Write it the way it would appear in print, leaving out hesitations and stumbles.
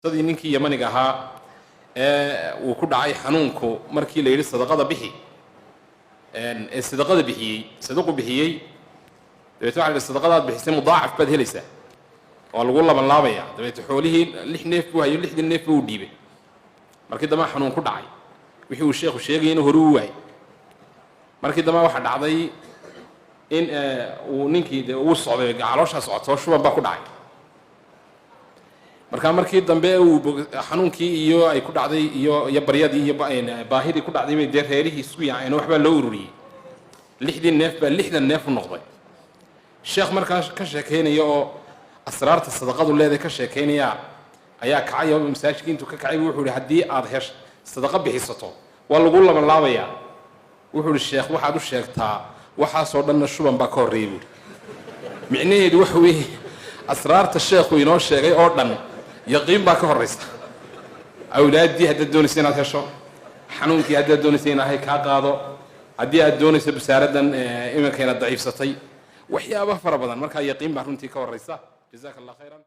Qisadii ninkii Yamaniga ahaa ee uu ku dhacay xanuunku, markii la yidhi sadaqada bixi, ee sadaqada bixiyey, sadaqu bixiyey. Dabeete waxa la yidhi, sadaqadaad bixisay mudaacaf baad helaysaa, waa lagu laban laabaya. Dabeete xoolihii lix neef buu hayo, lixdii neef buu dhiibay. Markii dambe xanuun ku dhacay, wixii uu sheekhu sheegayana hore u waayay. Markii dambe waxaa dhacday in uu ninkii de uu socday, calooshaa socoto, shuban baa ku dhacay. Marka markii dambe uu xanuunkii iyo ay ku dhacday iyo baryadii iyo baahidii ku dhacday bay dee reerihii isku yaaceen oo waxbaa loo ururiyey. Lixdii neef baa 60 neef u noqday. Sheekh markaa ka sheekaynaya oo asraarta sadaqadu leedahay ka sheekaynaya ayaa kacay oo masaajidkii intuu ka kacay wuxuu ihi, haddii aad hesh sadaqa bixisato, waa lagu laban laabayaa. Wuxuu ihi, sheekh, waxaad u sheegtaa waxaasoo dhanna shuban baa ka horreeyay, buuri. Micnaheedu waxa weeye, asraarta sheekhu inoo sheegay oo dhan yaqiin baa ka horraysa. Awlaaddii haddaad doonaysa inaad hesho, xanuunkii haddaad doonaysa ilaahay kaa qaado, haddii aad doonayso basaaraddan iminkayna daciifsatay, waxyaaba fara badan, markaa yaqiin baa runtii ka horraysa. Jazaaka Allah khayran.